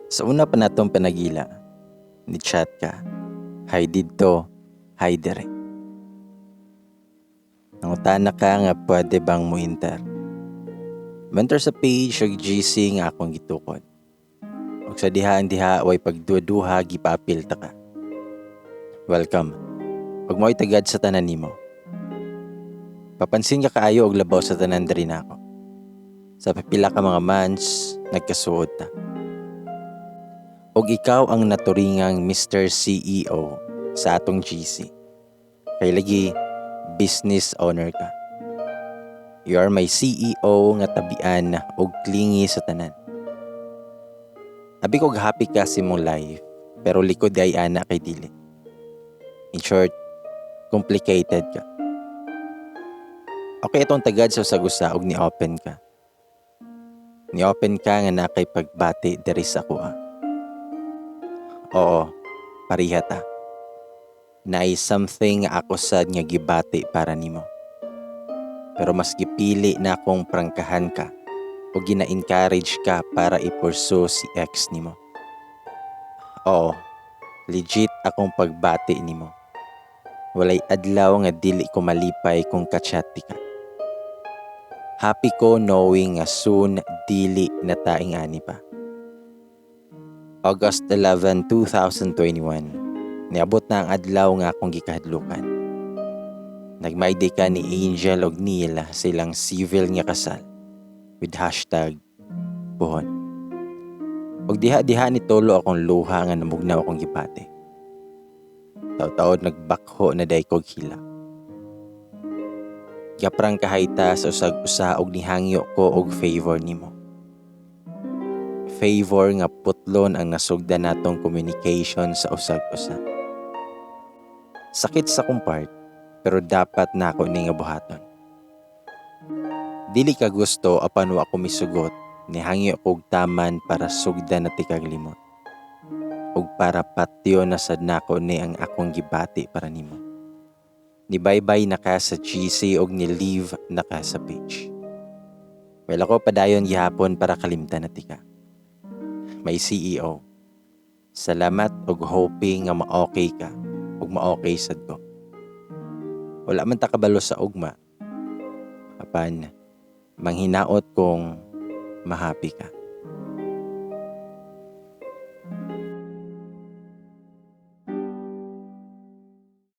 Sa una pa natong panagila, ni chat ka, "Hi didto, hi dire." Nangutana ka nga pwede bang mo enter. Mo-enter sa page ug GC nga akong gitukod. Ug sa diha ang diha way pagduha-duha, gipaapil ta ka. Welcome. Ug mao'y tagad sa tanan nimo. Papansin ka kaayo og labaw sa tanan diri nako. Sa pipila ka mga months, nagkasuod ta. Og ikaw ang naturingang Mr. CEO sa atong GC. Kay lagi business owner ka. You are my CEO nga tabian og clingy sa tanan. Abi kog happy ka sa imong life, pero likod ay ana kay dili. In short, complicated ka. Okay itong tagad sa usag-usa og ni-open ka. Ni-open ka nga naa kay pagbati diri sa akoa. Oo, pareha ta. Naay something nga ako sad nga gibati para nimo. Pero mas gipili na akong prangkahan ka o gina-encourage ka para i-pursue si ex nimo. Oo, legit akong pagbati nimo. Walay adlaw nga dili ko malipay kung kachat ka. Happy ko knowing nga soon dili na ta ing-ani pa. August 11, 2021. Niabot na ang adlaw nga akong gikahadlukan. Nagmayday ka ni Angel og Neil sa ilang civil nga kasal with #puhon. Og diha-diha ni tulo akong luha nga namugnaw akong gibati. Taud-taud nagbakho na day kog hila. Gaprangkahay ta sa usag-usa og nihangyo ko og favor nimo. Favor nga putlon ang nasugdan natong communication sa usag-usa. Sakit sa akong part, pero dapat nako ni nga buhaton. Dili ka gusto apan wa ko misugot, nihangyo kog taman para sugdan na tikag limot. Ug para patyo na sad nako ni ang akong gibati para nimo. Ni bye-bye na ka sa GC og ni leave na ka sa page. Well, ako padayon gihapon para kalimtan na tika. My CEO. Salamat og hoping nga ma-okay ka ug ma-okay sad ko. Wala man ta kabalo sa ugma. Apan manghinaot kong ma-happy ka.